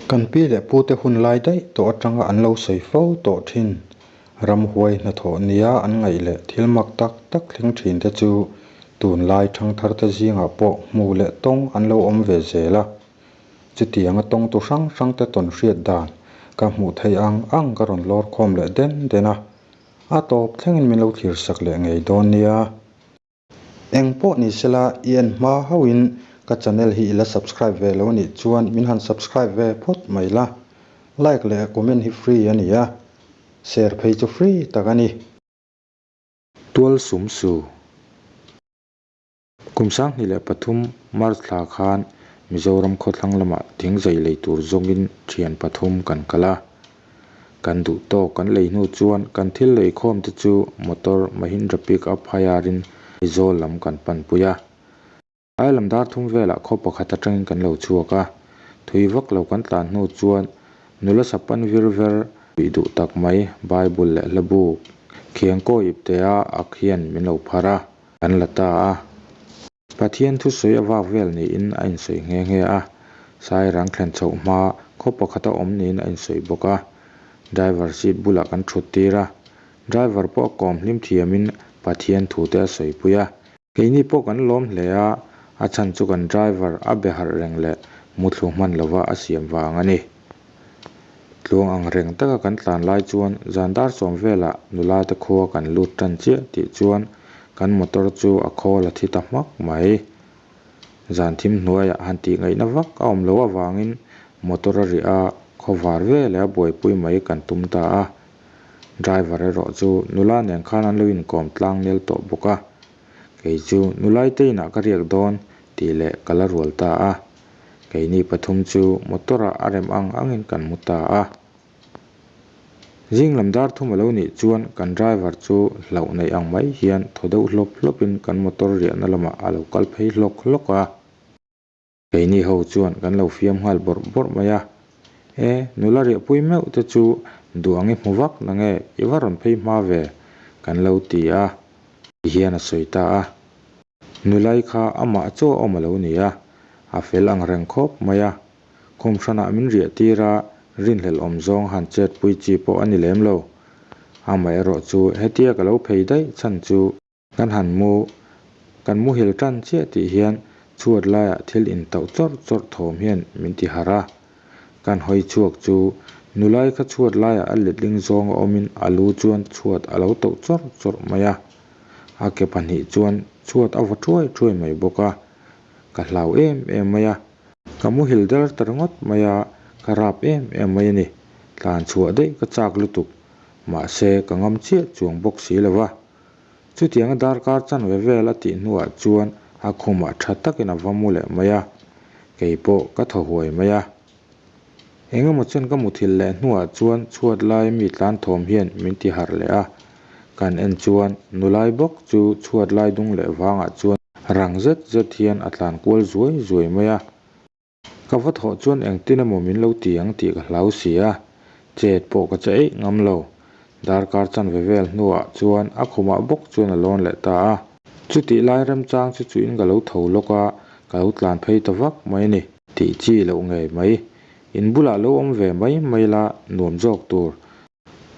Kan pi leh pute hun lai daih tawh atanga an lo sawi fo tawh thin ramhuai hnathawh nia an ngaih leh thil mak tak tak thleng thin te chu tunlai thangtharte zingah pawh hmu leh tawng an lo awm ve zel a. Chutianga tawngtu hrang hrangte tawn hriat dan ka hmuh theih ang ang ka rawn lawr khawm leh den den a, a tawp thlengin min lo thlir sak leh ngei dawn nia. Eng pawh ni sela i en hma hauhin ka channel hi i la subscribe ve lo anih chuan min han subscribe ve phawt mai la, like leh comment hi free a ni a, share phei chu free tak a ni. Tual sum su. Kum 2003 March thla khan Mizoram khawthlang lamah thingzai lei tur zawngin thian pathum kan kal a. Kan duh tawk kan lei hnu chuan kan thil lei khawm te chu motor Mahindra Pick Up hire in Aizawl lam kan panpui a. Ai lam dar thum velah khaw pakhat atangin kan lo chhuak a, thui vak lo kan tlan hnu chuan nula sapan vir ver puih duh tak mai Bible leh hlabu khiangkawi iptea ak hian min lo phar a, kan la ta a. Pathian thusawi a vak vel niin a insawi nghe nghe a, Sairang thlen chhoh hma khaw pakhata awm niin a insawi bawk a. Driver seat bulah kan thut tir a, driver pawh a kawm hlim thiamin Pathian thute a sawipui a. Keini pawh kan lawm hle a, a chhan chu kan driver a be harh reng leh muthlu hman lova a siam vang a ni. Tluang ang reng taka kan tlan lai chuan zan dar sawm velah nula te khua kan lut tan chiah tih chuan kan motor chu a khawl a thi ta hmak mai. Zan thim hnuaiah han tih ngaihna vak a awm loh avangin motor a riah a, khawvar veleh a buaipui mai kan tum ta a. Driver erawh chu nula nen khan an lo inkawm tlang nel tawh bawk a, kei chu nulai te inah ka riak dawn tih leh ka la rual ta a. Keini pathum chu motor ah a rem ang angin kan mu ta a. Zing lam dar thum a lo nih chuan kan driver chu hlauh neih ang mai hian thaw deuh hlawp hlawpin kan motor riahna lamah a lo kal phei hlawk hlawk a. Keini ho chuan kan lo fiam nghal bawrh bawrh mai a, E, nula riahpui meuh te chu duh ang i hmu vak na nge i va rawn phei hma ve? kan lo ti a, ti hian a sawi ta a. Nulai kha amah chaw a awm a lo ni a, a fel ang reng khawp mai a. Khum hranah min riah tir a, rinhlelh awm zawng han chetpui chi pawh a ni lem lo. Amaherawh chu hetia ka lo phei daih chhan chu, Kan han mu, kan muhil tan chiah tih hian chhuat laiah thil intauh chawrh chawrh thawm hian min ti harh a. Kan hawi chhuak chu nulai kha chhuat laiah a letling zawng a awmin a lu chuan chhuat a lo tauh chawrh chawrh mai a. A ke pahnih chuan chhuat a vaw thuai thuai mai bawk a. Ka hlau em em mai a. Ka muhil der ta ringawt mai a, ka rap em em mai a ni. Tlan chhuah daih ka chak lutuk. Mahse ka ngam chiah chuang bawk si lo va. Chutianga darkar chanve vel a tih hnuah chuan a khumah tha takin a va mu leh mai a, kei pawh ka thaw huai mai a. Engemaw chen ka muthilh leh hnuah chuan chhuat lai mi tlan thawm hian min ti harh leh a, kan en chuan nulai bawk chu chhuat lai dung leh vangah chuan rang zet zet hian a tlan kual zuai zuai mai a. Ka va thawh chuan engtin emaw min lo ti ang tih ka hlau si a, chet pawh ka che eih ngam lo. Darkar chanve vel hnuah chuan a khumah bawk chuan a lawn leh ta a. Chutih lai remchang chu chuin ka lo tho lawk a, ka lo tlan phei ta vak mai a ni. Tih chi loh ngei mai. In bulah lo awm ve mai mai la nuam zawk tur.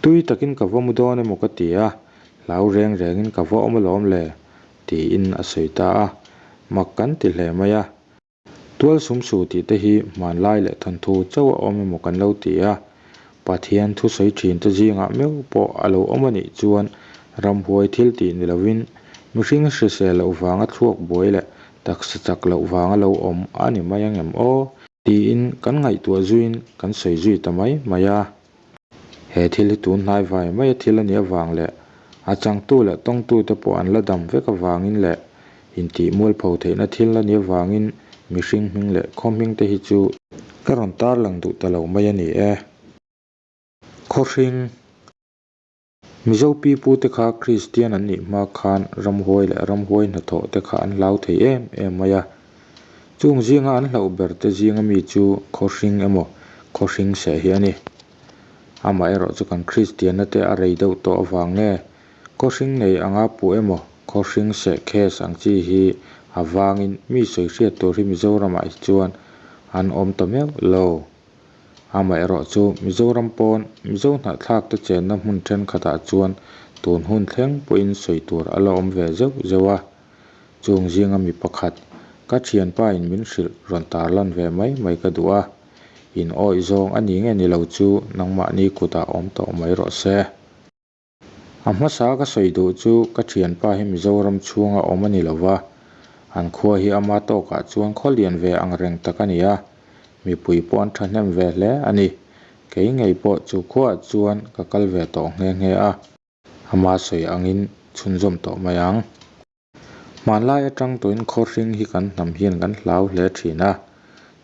Tui takin ka va mu dawn emaw ka ti a, hlau reng rengin ka va awm alawm le, tiin a sawi ta a. Mak kan ti hle mai a. Tual sumsu tih te hi hmanlai leh thawnthu chauh a awm emaw kan lo ti a, Pathian thusawi thin te zingah meuh pawh a lo awm a nih chuan ramhuai thil tih ni lovin mihring hrisel loh vanga thluak buai leh taksa chak loh vanga lo awm a ni mai angem aw? Tiin kan ngaihtuah zuiin kan sawi zui ta mai mai a. He thil hi tun hnai vai maia thil a nih avang leh a changtu leh tawngtute pawh an la dam vek avangin leh intih mualpho theihna thil a nih avangin mihring hming leh khaw hming te hi chu ka rawn tarlang duh ta lo mai a ni e. Khawhring. Mizo pipute kha Kristian an nih hma khan ramhuai leh ramhuai hnathawh te kha an hlau thei em em mai a. Chung zinga an hlauh ber te zinga mi chu khawhring emaw khawhring seh hi a ni. Amaherawh chu kan Kristianna te a rei deuh tawh avang nge khawhring nei anga puh emaw khawhring seh case ang chi hi avangin mi sawi hriat tur hi Mizoramah hi chuan an awm ta meuh lo. Amaherawh chu Mizoram pawn Mizo hnahthlak te chenna hmun thenkhatah chuan tun hun thleng pawhin sawi tur a la awm ve zeuh zeuh a. Chung zinga mi pakhat, ka thianpa in min hrilh rawn tarlan ve mai mai ka duh a. In awih zawng a ni nge ni lo chu nangmahni kutah awm tawh mai rawh se. A hmasa ka sawi duh chu ka thianpa hi Mizoram chhunga awm a ni lo va, an khua hi ama tawkah chuan khaw lian ve ang reng tak a ni a, mipui pawh an thahnem ve hle a ni. Kei ngei pawh chu khuaah chuan ka kal ve tawh nghe nghe a. Ama sawi angin chhunzawm tawh mai ang. Hmanlai atang tawhin khawhring hi kan hnam hian kan hlau hle thin a,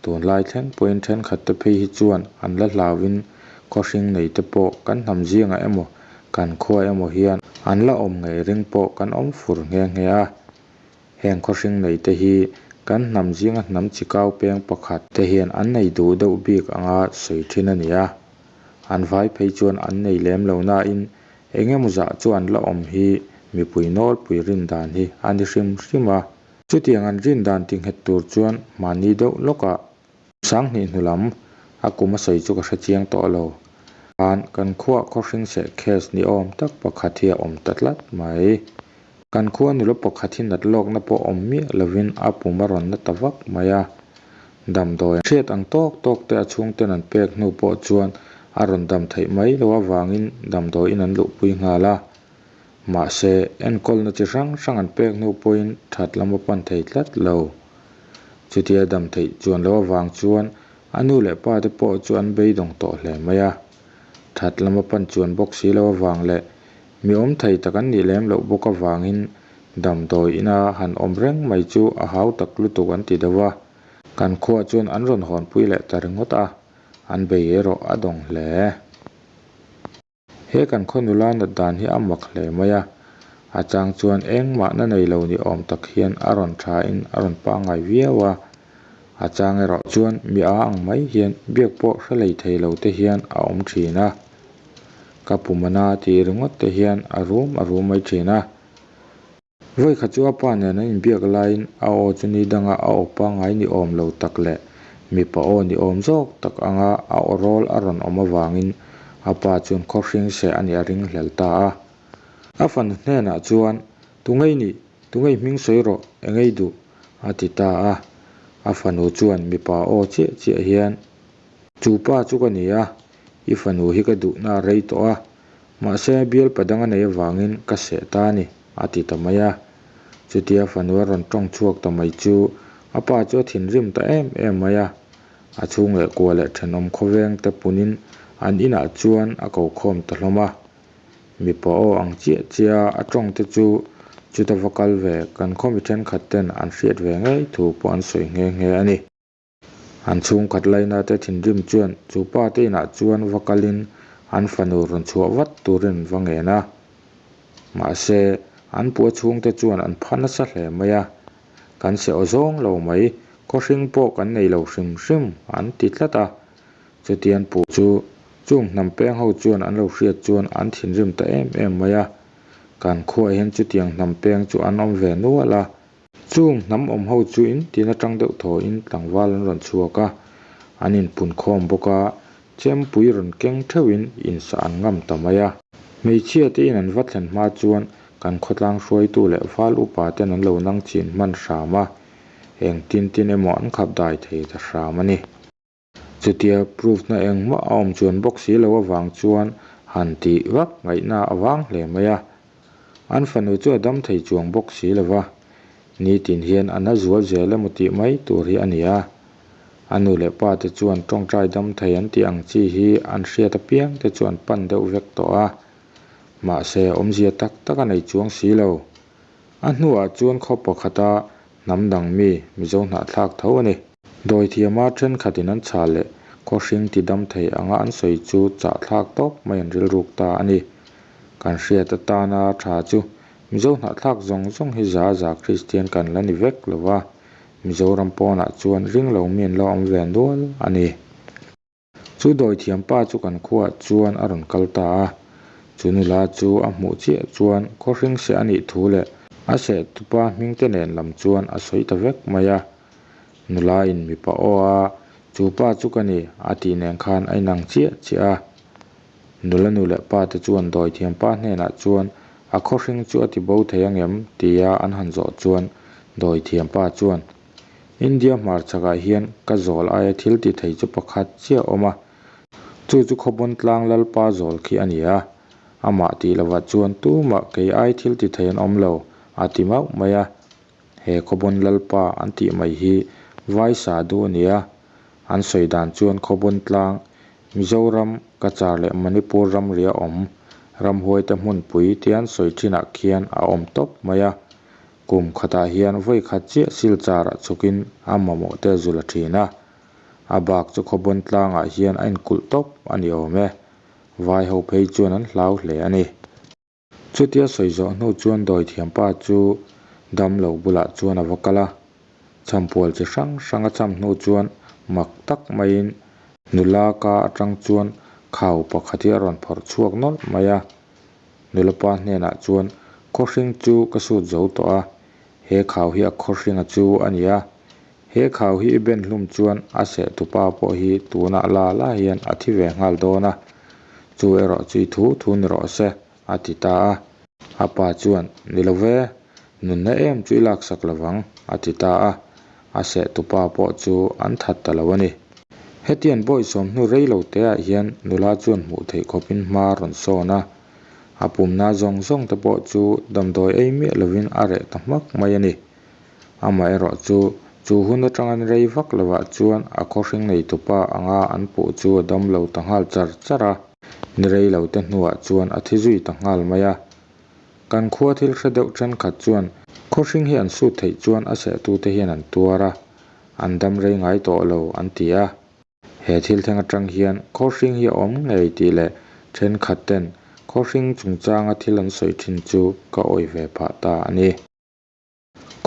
tunlai thleng pawhin thenkhat te phei hi chuan an la hlauin khawhring nei te pawh kan hnam zingah emaw kan khua emaw hian an la awm ngei ring pawh kan awm fur nghe nghe a. Heng khawhring nei te hi kan hnam zinga hnam chi kau peng pakhat te hian an nei duh deuh bik anga sawi thin a ni a, an vai phei chuan an nei lem lo nain Eng emaw zah chu an la awm hi mipui nawlpui rin dan hi a ni hrim hrim a. Chutiang an rin dan ti nghet tur chuan mahni deuh lawkah Sanghnih hnu lam a kum a sawi chu ka hre chiang tawh lo. Khan kan khuah khawhring seh case ni awm tak pakhat hi a awm ta tlat mai. Kan khua nula pakhat hi nat lawkna pawh awm miah lovin a pum a rawn na ta vak mai a. Damdawi hriat ang tawk tawk te a chhungten an pek hnu pawh chuan a rawn dam theih mai loh avangin damdawiin an luhpui nghal a. Mahse, enkawlna chi hrang hrang an pek hnu pawhin that lam a pan thei tlat lo. Chutia dam theih chuan loh avang chuan a nu leh pa te pawh chu an beidawng tawh hle mai a. That lam a pan chuan bawk si loh avang leh Mi awm thei tak an nih lem loh bawk avangin damdawi ina han awm reng mai chu a hau tak lutuk an ti deuh a, kan khuaah chuan an rawn hawnpui leh ta ringawt a, an bei erawh a dawng hle. He kan khaw nula nat dan hi a mak hle mai a, a chang chuan engmahna nei lo ni awm tak hian a rawn thain a rawn pangngai viau a, a chang erawh chuan mi a ang mai hian biak pawh hre lei thei lo te hian a awm thin a. Ka pumana tih ringawt te hian a rum a rum mai thin a. Vawikhat chu a pa nen an inbiak laiin a aw chu ni danga a aw pangngai ni awm lo tak leh mipa aw ni awm zawk tak anga a aw rawl a rawn awm avangin a pa chuan khawhring seh a nih a ringhlel ta a. A fanu hnenah chuan, Tungei nih, tungei hming sawi rawh, engei duh? a ti ta a. A fanu chuan mipa aw chiah chiah hian, Chu pa chu ka ni a, I fanu hi ka duhna a rei tawh a, mahse bialpa dang a nei avangin ka seh ta a ni, a ti ta mai a. Chutia fanu a rawn tawng chhuak ta mai chu a pa chu a thinrim ta em em mai a. A chhung leh kua leh thenawm khawveng te punin an inah chuan a ko khawm ta hlawm a. Mipa aw ang chiah chiah a tawng te chu chuta va kal ve kan khaw mi thenkhat ten an hriat ve ngei thu pawh an sawi nghe nghe a ni. An chhungkhat laina te thinrim chuan chu pa te inah chuan va kalin an fanu rawn chhuah vat turin an va ngen a. Mahse, an pua chhungte chuan an pha nasa hle mai a. Kan se aw zawng lo mai, khawhring pawh kan nei lo hrim hrim an ti tlat a. Chutian pu chu chung hnam peng ho chuan an lo hriat chuan an thinrim ta em em mai a. Kan khuaah hian chutiang hnam peng chu an awm ve nual a. Chung hnam awm ho chu in tin atang deuh thawiin tlangval an rawn chhuak a, an inpun khawm bawk a, chempui rawn keng theuhin insa an ngam ta mai a. Hmeichhia te in an va thlen hma chuan kan khawtlang hruaitu leh val upa ten an lo nang chin hman hram a, eng tin tin emaw an khap dai thei ta hram a ni. Chutia proof na engmah a awm chuan bawk si lo avang chuan han tih vak ngaihna a vang hle mai a. An fanu chu a dam thei chuang bawk si lo va, nitin hian a na zual zel emaw tih mai tur hi a ni a. A nu leh pa te chuan tawngtai dam thei an tih ang chi hi an hriat apiang te chu an pan deuh vek tawh a. Mahse awmzia tak tak a nei chuang si lo. A hnuah chuan khaw pakhata hnam dang mi Mizo hnahthlak tho a ni. Dawithiama thenkhatin an chhah leh khawhring ti dam thei anga an sawi chu chahthlak tawp mai an rilruk ta a ni. Kan hriat atana tha chu Mizo hnahthlak zawng zawng hi za za Kristian kan la ni vek lo va, Mizoram pawnah chuan ringlo mi an la awm ve nual a ni. Chu dawithiam pa chu kan khuaah chuan a rawn kal ta a, chu nula chu a hmuh chiah chuan khawhring seh a nih thu leh a seh tupa hming te nen lam chuan a sawi ta vek mai a. Nula in mipa aw a, Chu pa chu ka ni, a tih nen khan a inang chiah chiah a. Nula nu leh pa te chuan dawithiam pa hnenah chuan a khawhring chu a ti bo thei angem tia an han zawh chuan dawithiam pa chuan, India hmarchhakah hian ka zawl aia thil ti thei chu pakhat chiah a awm a, chu chu Khawbawn tlang Lalpa zawl khi a ni a, amah tih lovah chuan tumah kei ai thil ti thei an awm lo, a ti mauh mai a. He Khawbawn Lalpa an tih mai hi Vai Sadhu a ni a, an sawi dan chuan Khawbawn tlang, Mizoram, Cachar leh Manipur ramria awm, ramhuaite hmunpui tia an sawi thinah khian a awm tawp mai a. Kum khatah hian vawi khat chiah Silchar-ah chhukin a mamawh te a zul a thin a. A bak chu Khawbawn tlangah hian a inkulh tawp a ni awm e. Vai ho phei chuan an hlau hle a ni. Chutia sawi zawh hnu chuan dawithiampa chu damlo bulah chuan a va kal a. Chhampual chi hrang hrang a cham hnu chuan mak tak maiin nula ka atang chuan khau pakhat hi a rawn phawrh chhuak nawlh mai a. Nula pa hnenah chuan khawhring chu ka sut zo tawh a, he khau hi a khawhringa chu a ni a. He khau hi i ben hlum chuan a sehtupa pawh hi tunah la la hian a thi ve nghal dawn a, chu erawh chu i thu thu ni rawh se, a ti ta a. A pa chuan, Ni lo ve, nunna em chu i laksak lo vang, a ti ta a. A sehtupa pawh chu an that ta lo a ni. Hetiang bawihsawm hnu rei lo teah hian nula chuan hmuh theih khawpin hma a rawn sawn a. A pumna zawng zawng te pawh chu damdawi ei miah lovin a reh ta hmak mai a ni. Amaherawh chu, chu hun atangin rei vak lovah chuan a khawhring neitupa anga an puh chu a dam lo ta nghal char char a. Ni rei lo te hnuah chuan a thi zui ta nghal mai a. Kan khua thil hre deuh thenkhat chuan khawhring hi an sut theih chuan a sehtute hian an tuar a, an dam rei ngai tawh lo an ti a. He thil thleng atang hian khawhring hi a awm ngei tih leh thenkhat ten khawhring chungchanga thil an sawi thin chu ka awih ve phah ta a ni.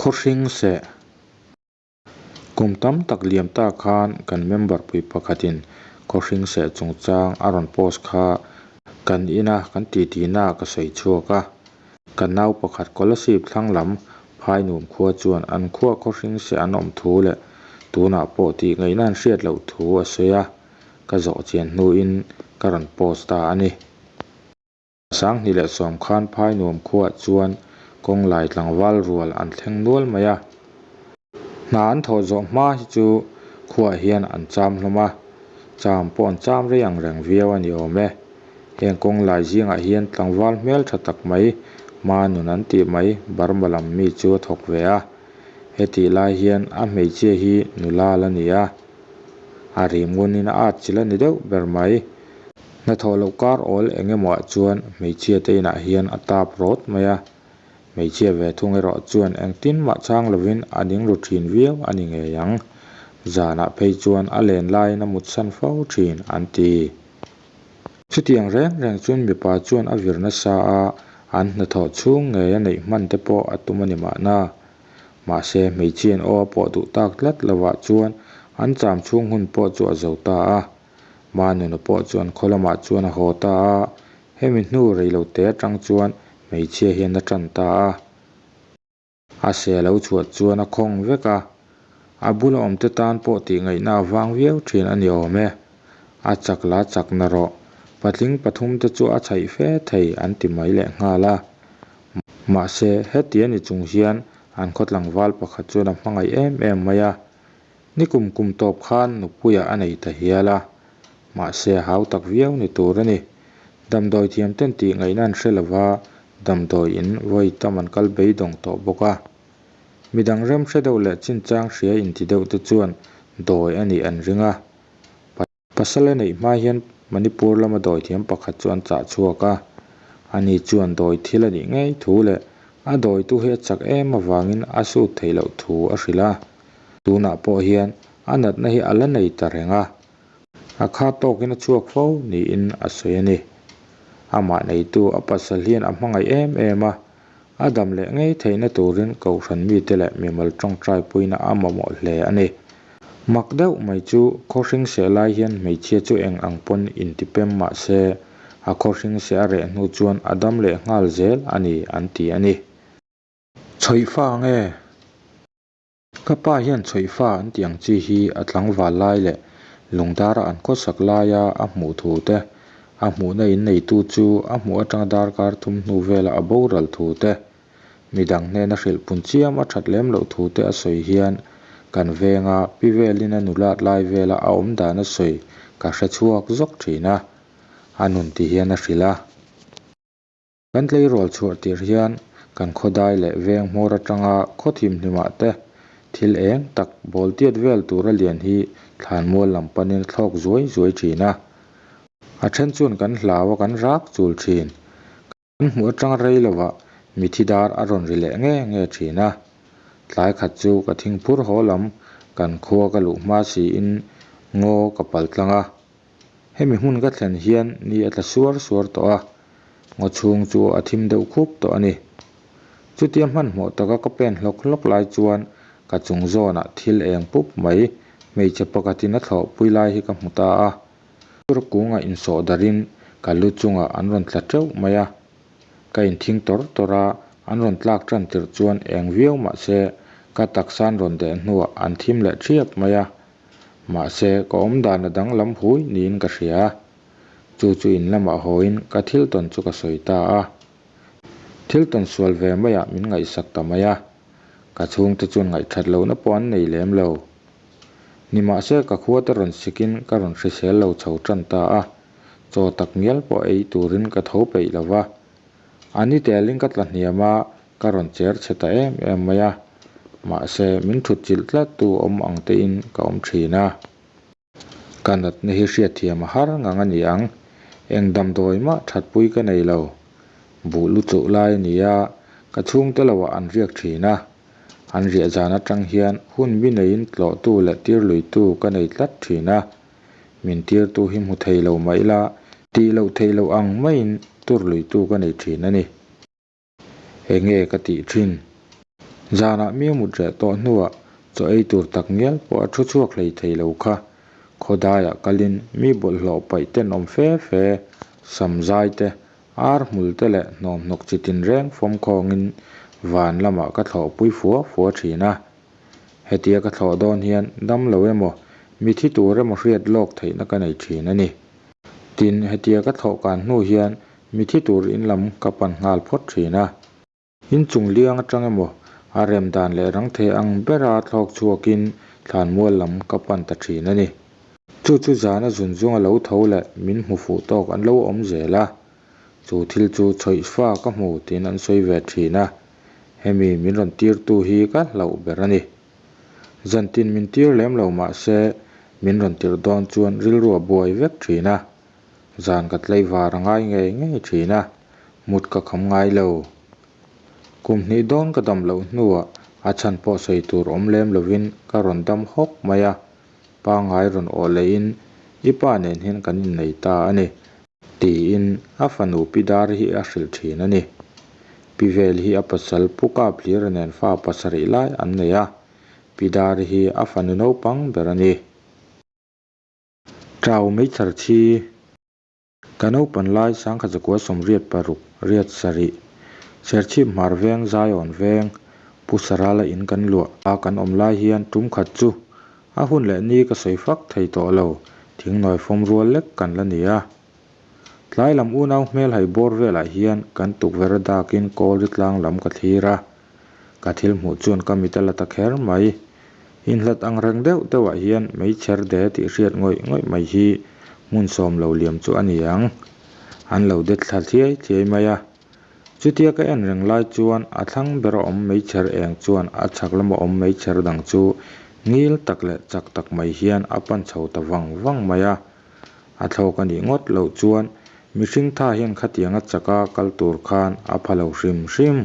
Khawhring seh. Kum tam tak liam ta khan kan member pui pakhatin khawhring seh chungchang a rawn post kha kan ina kan titi-na ka sawi chhuak a. Kan nau pakhat Kolasib thlang lam Phainum khua chuan an khua khawhring seh an awm thu leh tunah pawh tih ngaihna an hriat loh thu a sawi a, ka zawh chian hnuin ka rawn post ta a ni. Sanghnih leh Sawmkhan phai nuam khuaah chuan kawng lai tlangval rual an thleng nual mai a. Hna an thawh zawh hma hi chu khuaah hian an cham hlawm a, cham pawh an cham rei ang reng viau a ni awm e. Heng kawng lai zingah hian tlangval hmel tha tak mai, hma nun an tih mai Burma lam mi chu a thawk ve a. Hetih lai hian a hmeichhia hi nula la ni a, a rim ngunin a at chilh a ni deuh ber mai. Hnathawh loh kar awl eng emaw ah chuan hmeichhia te inah hian a tap rawt mai a, hmeichhia ve thung erawh chuan engtin mah chhang lovin a ding ru thin viau a ni ngei ang. Zanah phei chuan a len laiin a mutsan fo thin an ti. Chutiang reng reng chuan mipa chuan a vir nasa a, an hnathawh chhung ngei a neih hman te pawh a tum a ni mahna. Mahse hmeichhiain aw a pawh duh tak tlat lovah chuan an cham chhung hun pawh chu a zo ta a. Manuna pawh chuan khaw lamah chuan a haw ta a, hemi hnu reilote atang chuan hmeichhia hian a tan ta a. A se lo chhuah chuan a khawng vek a, a bula awmte tan pawh tih ngaihna a vang viau thin a ni awm e. A chak la chak na rawh, patling pathumte chu a chhaih fe thei an ti mai leh nghal a. Mahse, heti a ni chung hian an khaw tlangval pakhat chuan a hmangaih em em mai a, Nikum kum tawp khan nupuiah a nei ta hial a, mahse a hau tak viau ni tur a ni. Damdawi thiam ten tih ngaihna an hre lova, damdawi in vawi tam an kal beidawng tawh bawk a. Midang rem hre deuh leh chinchang hria inti deuh te chuan dawi a nih an ring a. Pasal a neih hma hian Manipur lama dawithiam pakhat chu an chah chhuak a, ani chuan dawi thil a nih ngei thu leh a dawitu hi a chak em avangin a sut theih loh thu a hrilh a. Tunah pawh hian a natna hi a la nei ta reng a, a kha tawkin a chhuak fo niin a sawi a ni. Amah neitu a pasal hian a hmangaih em em a, A dam leh ngei theihna turin Kohhran mite leh mimal tawngtai puina a mamawh hle a ni. Mak deuh mai chu khawhring seh lai hian hmeichhia chu eng ang pawn intipem mah se, a khawhring seh a reh hnu chuan a dam leh nghal zel a ni an ti a ni. Chhawih fa nge? Ka pa hian chhawih fa an tih ang chi hi a tlangval lai leh. Lungdara an khawsak laia a hmuh thu te, a hmuhna in neitu chu a hmuh atanga darkar thum hnu vela a boral thu te, midang hnena hrilh pun chiam a that lem loh thu te a sawi hian kan venga pi velin a nulat lai vela a awm dan a sawi ka hre chhuak zawk thin a, a nun ti hian a hrilh a. Kan tleirawl chhuah tirh hian kan khawdai leh veng hmawr atanga khaw thimhlimah te thil eng tak bawl tiat vel tura lian hi thlanmual lam panin a thlawk zuai zuai thin a. A then chuan kan hlau a kan rak chul thin. Kan hmuh atanga rei lovah mithi dar a rawn ri leh nge nge thin a. Tlai khat chu ka thingphur haw lam kan khua ka luh hma siin ngaw ka pal tlang a. Hemi hmun ka thlen hian ni a tla suar suar tawh a, ngaw chhung chu a thim deuh khup tawh a ni. Chutia hmanhmawh taka ka pen hlawk hlawk lai chuan ka chung zawnah thil eng pup mai hmeichhe pakhatin a thlawhpui lai hi ka hmu ta a. Tur kungah insawh darhin ka lu chungah an rawn tla teuh mai a. Ka inthing tawr tawr a, an rawn tlak tan tirh chuan eng viau mah se ka taksa an rawn deh hnuah an thim leh thiap mai a. Mahse, ka awmdan a danglam hui niin ka hria. Chu chu in lamah hawiin ka thil tawn chu ka sawi ta a. Thil tawn sual ve maiah min ngaihsak ta mai a. Ka chhungte chuan ngaihthat lohna pawh an nei lem lo. Nimahse, ka khua te rawn sikin ka rawn hrisel lo chho tan ta a. Chaw tak ngial pawh ei turin ka tho peih lo va. A ni telin ka tla hniam a, ka rawn cher chhe ta em em mai a. Mahse, min thut chilh tlat tu awm ang tein ka awm thin a. Ka natna hi hriatthiam a har ngang a ni ang. Eng damdawi mah thatpui ka nei lo. Buh lu chuh lai a ni a, ka chhungte loah an riak thin a. An riah zan atang hian hun bi neiin tlawhtu leh tirluitu ka nei tlat thin a. Min tirtu hi hmu thei lo mah ila, tih loh theih loh ang maiin turluitu ka nei thin a ni. Enge ka tih thin? Zanah mi mut reh tawh hnuah chaw ei tur tak ngial pawh a thu chhuak hlei thei lo kha. Khawdaiah kalin mi bawlhhlawh paih tenawm fe fe, sam zai te, ar hmul te leh hnawmhnawk chi tinreng fawm khawngin van lamah ka thlawhpui fua fua thin a. Hetia ka thlawh dawn hian dam lo emaw, mi thi tur emaw hriat lawk theihna ka nei thin a ni. Tin, hetia ka thlawh kan hnu hian mi thi tur in lam ka pan nghal phawt thin a. Inchung liang atang emaw a rem dan leh rang thei ang bera thlawk chhuakin thlanmual lam ka pan ta thin a ni. Chu chu zana zun zunga lo tho leh min hmu fuh tawk an lo awm zel a. Chu thil chu chhawih fa ka hmu tiin an sawi ve thin a. Hemi min rawn tirtu hi ka hlauh ber a ni. Zantin min tir lem lo mah se min rawn tirh dawn chuan rilru a buai vek thin a. Zan ka tlaivar a ngai ngei ngei thin a, mut ka kham ngai lo. Kum hnih dawn ka dam loh hnuah a chhan pawh sawi tur awm lem lovin ka rawn dam hawk mai a, pangngai rawn awh lehin i pa nen hian kan innei ta a ni. Tiin a fanu Pi Dar hi a hrilh thin a ni. Pi Vel hi a pasal Pu Kap Hlira nen fa pasarih lai an nei a, Pi Dar hi a fanu naupang ber a ni. Chau meichher chhi. Ka naupan lai sangkhat zakua sawmriat paruk riat sarih Serchhip hmar veng Zion veng Pu Sarala in kan luah a kan awm lai hian tum khat chu a hun leh ni ka sawi fak thei tawh lo thingnawi fawm rual lek kan la ni a. Tlai lam unau hmel hai bawr velah hian kan tukverh a dakin kawlri tlang lam ka thlir a. Ka thil hmuh chuan ka mit a la ta kher mai. Inhlat ang reng deuh deuhah hian meichher de tih hriat ngawih ngawih mai hi hmun sawm lo liam chu a ni ang. An lo de thla thliai thliai mai a. Chutia ka en reng lai chuan a thlang bera awm meichher eng chuan a chhak lama awm meichher dang chu ngil tak leh chak tak mai hian a pan chho ta vang vang mai a. A thlawk a nih ngawt loh chuan mihring tha hian khatianga chaka kal tur khan a pha lo hrim hrim.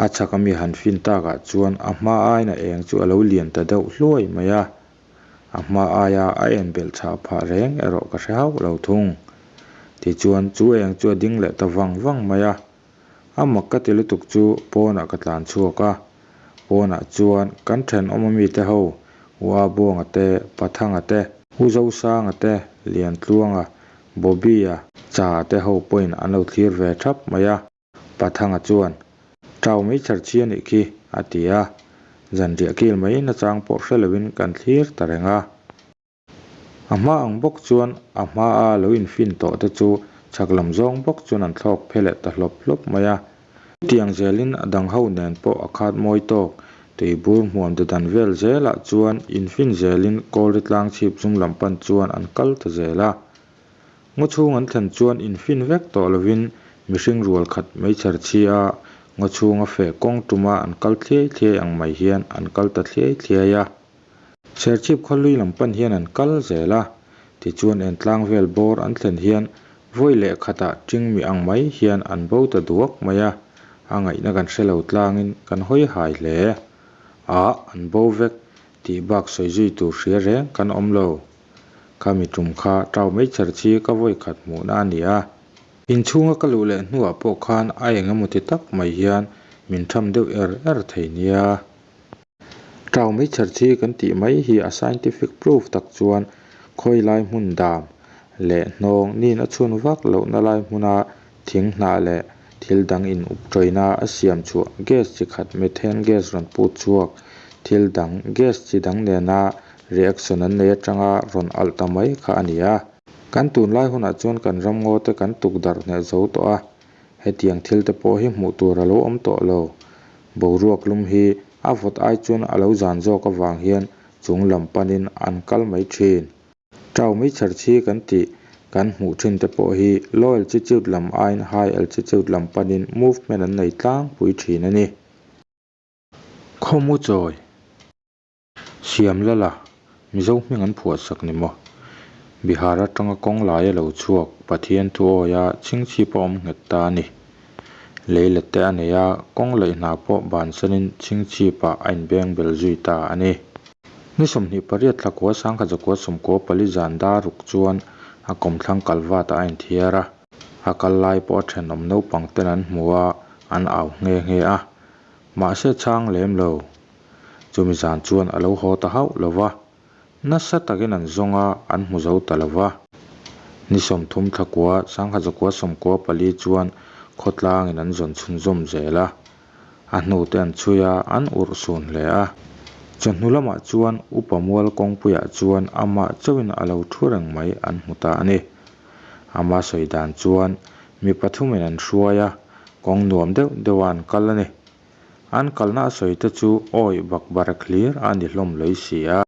A chhak ami han fin takah chuan a hma aiin a eng chu a lo lian ta deuh hluai mai a. A hma aia a en belh chhah phah reng erawh ka hre hauh lo thung. Tichuan chu eng chu a ding leh ta vang vang mai a. A mak ka ti lutuk chu pawnah ka tlan chhuak a. Pawnah chuan kan thenawm ami te ho, U Abuanga te, Pathanga te, U Zosanga te, Liantluanga, Bobby-a, Cha te ho pawhin an lo thlir ve thap mai a. Pathanga chuan, Chau mai chher chi a nih khi, a ti a. Zanriah kil mai nachang pawh hre loin kan thlir ta reng a. A hma ang bawk chuan a hmaa lo infin tawh te chu chhak lam zawng bawk chuan an thlawk phe leh ta hlawp hlawp mai a. Chutiang zelin a dang ho nen pawh a khat mawi tawk. Tuibur hmuam de dan vel zelah chuan infin zelin Kawlri tlang chhip zum lam pan chuan an kal ta zel a. Ngaw chhung an thlen chuan infin vek tawh lovin mihring rual khat meichher chhi a, ngaw chhunga feh kawng tuma an kal thliai thliai ang mai hian an kal ta thliai thliai a. Serchhip khawlui lam pan hian an kal zel a, tichuan entlang vel bawr an thlen hian vawi leh khatah ṭingmi ang mai hian an bo ta duak mai a, a ngaihna kan hre lo tlangin kan hawi hai hle. Ah, an bo vek tih bak sawi zui tur hria reng kan awm lo. Khami tum kha ṭau mai chher chi ka vawi khat hmuhna a ni a. Inchhunga ka luh leh hnuah pawh khan a eng emaw ti tak mai hian min ṭham deuh er er thei nia. Ṭau mai chher chi kan tih mai hi a scientific proof tak chuan khawi lai hmun dam leh hnawng nin a chhun vak lohna lai hmuna thing hnah leh thil dang in up ṭawina a siam chhuah gas chi khat methane gas rawn put chhuak thil dang gas chi dang nena reaction an nei atanga rawn alh ta mai kha a ni a. Kan tunlai hunah chuan kan ramngaw te kan tukdarh hneh zo tawh a, Hetiang thil te pawh hi hmuh tur a lo awm tawh lo. Boruak lum hi a vawt ai chuan a lo zan zawk avang hian chung lam panin an kal mai thin. Tau mai chher chhi kan tih kan hmuh thin te pawh hi low altitude lam aiin high altitude lam panin movement an nei tlangpui thin a ni. Khawmu chawi. Siam lala, Mizo hming an phuah sak ni maw? Bihar atanga kawng laia lo chhuak Pathian thu awia chhingchhip a awm nghet ta a ni. Leilet te a nei a, kawng laih hna pawh bansanin chhingchhipah a inbeng bel zui ta a ni. Ni 28 thla kua sangkhat zakua sawmkua pali zan dar ruk chuan a kawmthlang kalvat ah a inthiar a, a kal lai pawh a thenawm naupang ten an hmu a, an au nghe nghe a. Mahse chhang lem lo. Chumi zan chuan a lo haw ta hauh lo va, nasa takin an zawng a, an hmu zo ta lo va. Ni 30 thla kua, sangkhat zakua sawmkua pali chuan khawtlangin an zawn chhunzawm zel a, a hnute an chhui a, an urh sun hle a. Chawhnu lamah chuan upa mual kawngpuiah chuan amah chauhin a lo thu reng mai an hmu ta a ni. Ama sawi dan chuan mi pathumin an hruai a, kawng nuam deuh deuha an kal a ni. An kalna a sawi te chu awi bak barek hlir a ni hlawm lei si a.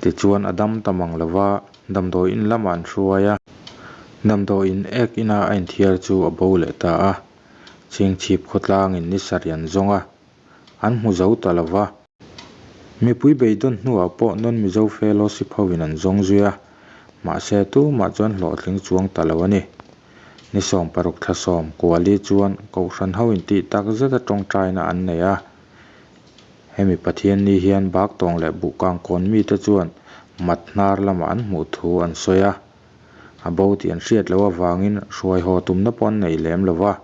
Tichuan a dam ta mang lo va, damdawi in lamah an hruai a. Damdawi in ek ina a inthiar chu a bo leh ta a. Chhingchhip khawtlangin ni sarih an zawng a, an hmu zo ta lo va. Mipui beidawn hnuah pawh non-Mizo Fellowship hoin an zawng zui a, mahse tumah chuan hlawhtling chuang ta lo a ni. Ni 16 thla sawm kuali chuan Kohhran ho intih tak zeta tawngtaina an nei a. Hemi Pathian ni hian Baktawng leh Buhkangkawn mite chuan mat hnar lamah an hmuh thu an sawi a. A bo tih an hriat loh avangin hruai haw tumna pawh an nei lem lo va.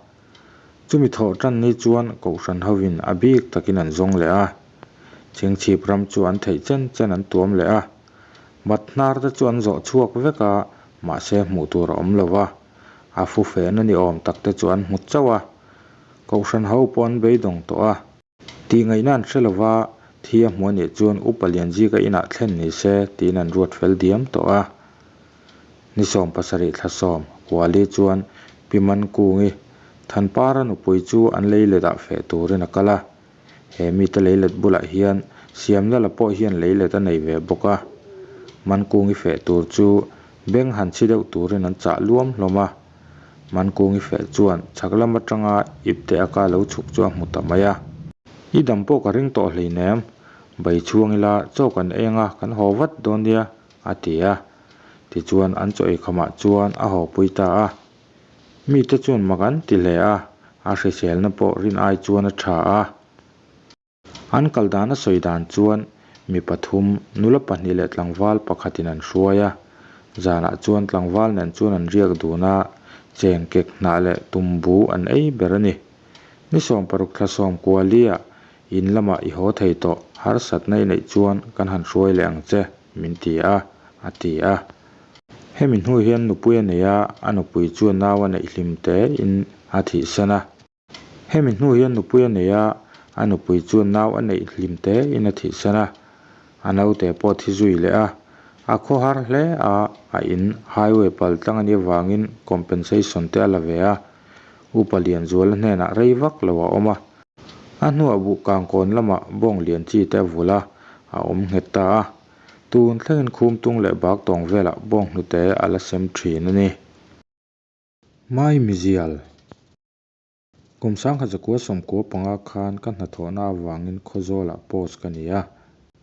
Chumi thawh tan ni chuan Kohhran hovin a bik takin an zawng leh a. Chhingchhip ram chu an theih chen chen an tuam leh a. Mat hnar te chu an zawh chhuak vek a, mahse hmuh tur a awm lo va. A fu fehna ni awm tak te chu an hmu chauh a. Kohhran ho pawh an beidawng tawh a. Tih ngaihna an hre lo va, thi a hmuh anih chuan Upa Lianzika inah thlen ni se tiin an ruat fel diam tawh a. Ni 17 thla sawm Kuali chuan Pi Mankungi, Thanpara nupui chu an leilet ah feh turin a kal a. He mite leilet bulah hian siamna la pawh hian leilet a nei ve bawk a. Mankungi feh tur chu beng han chhi deuh turin an chah luam hlawm a. Mankungi feh chuan chhak lam atanga ipte aka lo chhuk chu a hmu ta mai a. I dam pawh ka ring tawh hleinem, bai chhuang ila chaw kan eng a kan haw vat dawn nia, a ti a. Tichuan an chaw eikhamah chuan a haw pui ta a. Mite chuan mak an ti hle a, a hriselna pawh rin ai chuan a tha a. An kal dan a sawi dan chuan mi pathum, nula pahnih leh tlangval pakhatin an hruai a. Zanah chuan tlangval nen chuan an riak dun a, cheng kek hnah leh tumbu an ei ber a ni. Ni 16 thla sawm kualia in lamah i haw thei tawh, harsatna i neih chuan kan han hruai leh ang che, min ti a, a ti a. Hemi hnu hian nupui a nei a, a nupui chuan nau a neih hlim tein a thihsan a. Hemi hnu hian nupui a nei a, a nupui chuan nau a neih hlim tein a thihsan a. A naute pawh thi zui leh a. A khawhar hle a, a in highway pal tlang a nih avangin compensation te a la ve a. Upa Lianzuala hnenah rei vak lo a awm a. A hnuah buhkang kawn lamah bawng lian chi te a vulh a, a awm nghet ta a. Tun thlengin khumtung leh bak tawng velah bawng hnute a la sem thin a ni. Maimizial. Kum sangkhat zakua sawmkua panga khan ka hnathawhna avangin Khawzawlah post ka ni a.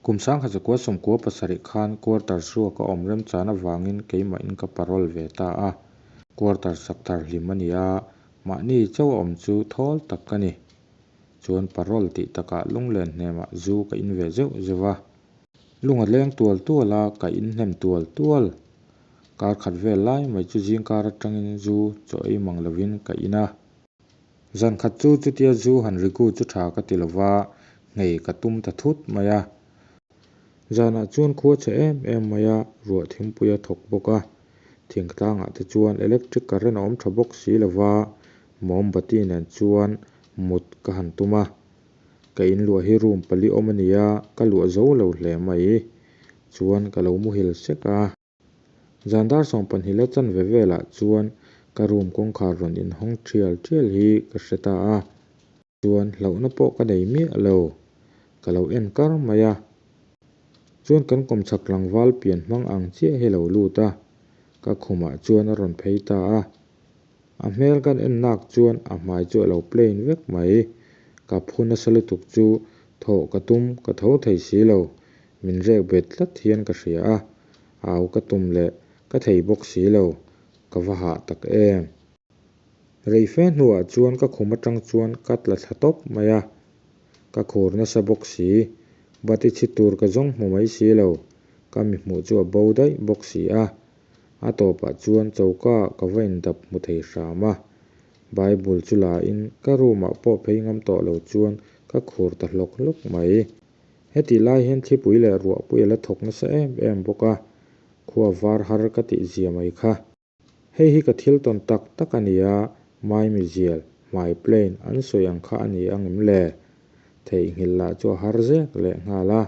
Kum sangkhat zakua sawmkua pasarih khan quarters ruak a awm remchan avangin keimahin ka parole ve ta a. Quarters sak thar hlim a ni a, mahni chauh a awm chu thawl tak ka ni. Chuan parole tih takah lunglen hnemah zu ka in ve zeuh zeuh a. Lung a leng tual tual a, ka in hnem tual tual. Kar khat vel lai mai chu zingkar atangin zu chaw ei mang lovin ka in a. Zan khat chu chutia zu han rigu chu tha ka ti lova, nghei ka tum ta thut mai a. Zanah chuan khua chhe em em mai a, ruah thingpui a thawk bawk a. Thingtlangah te chuan electric current a awm tha bawk si lova, mombati nen chuan mut ka han tum a. Ka in luah hi room pali awm a nia, ka luah zo lo hle mai. Chuan ka lo muhil sek a. Zan dar sawmpahnih la chanve velah chuan ka room kawngkhar rawn inhawng thial thial hi ka hre ta a. Chuan hlauhna pawh ka nei miah lo. Ka lo en kar mai a. Chuan kan kawmchhak tlangval pian hmang ang chiah hi a lo lut a. Ka khumah chuan a rawn phei ta a. A hmel kan en nak chuan a hmai chu a lo plain vek mai. Ka phu nasa lutuk chu thawh ka tum ka tho thei si lo. Min rek bet tlat hian ka hria a, au ka tum leh ka thei bawk si lo, ka va hah tak em. Rei fe hnuah chuan ka khum atang chuan ka tla thla tawp mai a, ka khur nasa bawk si, bati chhi tur ka zawng hmu mai si lo, ka mi hmuh chu a bo daih bawk si a, a tawpah chuan choka ka va indap hmu thei hram a, Bible chu la in ka room ah pawh phei ngam tawh lo chuan ka khur ta hlawk hlawk mai. Hetih lai hian thlipui leh ruahpui a la thawk nasa em em bawk a, khua var har ka tih zia mai kha. Hei hi ka thil tawn tak tak a ni a, maimizial, hmai plain an sawi ang kha a ni ang em le? Theihnghilh lah chu a har zek leh nghal a.